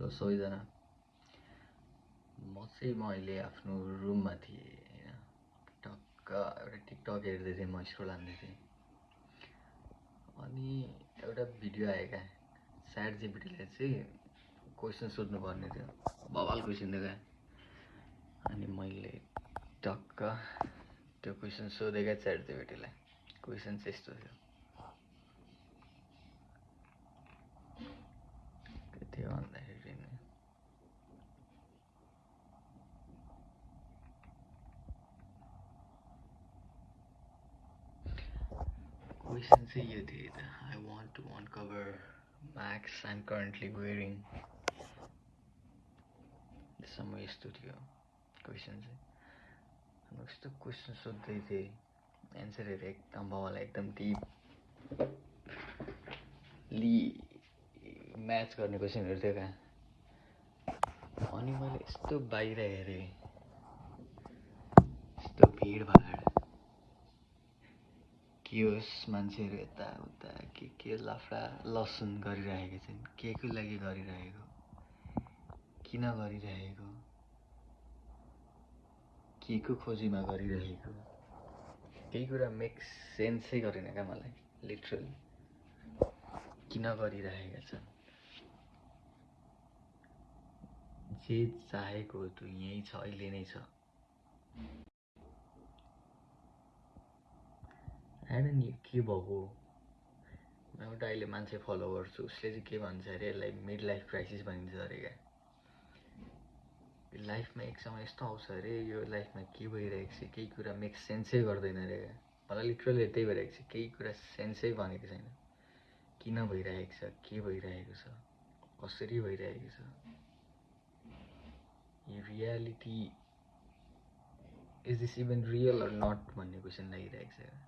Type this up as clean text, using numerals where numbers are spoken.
Hello सबैजना। म अहिले आफ्नो रुममा थिएँ हैन, टक्क एउटा टिकटक हेर्दै थिएँ, म स्क्रोल हान्दै थिएँ। अनि एउटा भिडियो आयो क्या, च्याट जिपिटीले चाहिँ क्वेसन सोध्नु पर्ने थियो, बवाल क्वेसन थियो क्या। अनि मैले टक्क त्यो क्वेसन सोधेँ क्या च्याट जिपिटीलाई। क्वेसन चाहिँ यस्तो थियो, के थियो भन्दाखेरि नि क्वेसन चाहिँ यो थियो त, I want to uncover max I'm currently wearing। त्यसमा यस्तो थियो क्वेसन चाहिँ। यस्तो क्वेसन सोध्दै थिएँ, एन्सरहरू एकदम बवाल, एकदम डिप म्याच गर्ने क्वेसनहरू थियो क्या। अनि मैले यस्तो बाहिर हेरेँ, यस्तो भिडभाड, के होस् मान्छेहरू यताउता के लाफ्रा लसुन गरिरहेको छन्, के को लागि गरिरहेको, किन गरिरहेको, के को खोजीमा गरिरहेको, केही कुरा मेक सेन्सै गरेन क्या मलाई। लिटरली किन गरिरहेका छन्, जे चाहेको तँ यहीँ छ, अहिले नै छ। आएन नि के भएको। म एउटा अहिले मान्छे फलो गर्छु, उसले चाहिँ के भन्छ अरे, यसलाई मिड लाइफ क्राइसिस भनिन्छ अरे क्या। लाइफमा एक समय यस्तो आउँछ अरे, यो लाइफमा के भइरहेको छ, केही कुरा मेक सेन्सै गर्दैन अरे क्या। मलाई लिटरली त्यही भइरहेको छ, केही कुरा सेन्सै बनेको छैन। किन भइरहेको छ, के भइरहेको छ, कसरी भइरहेको छ, यो reality is this even real or not भन्ने क्वेसन लागिरहेको छ।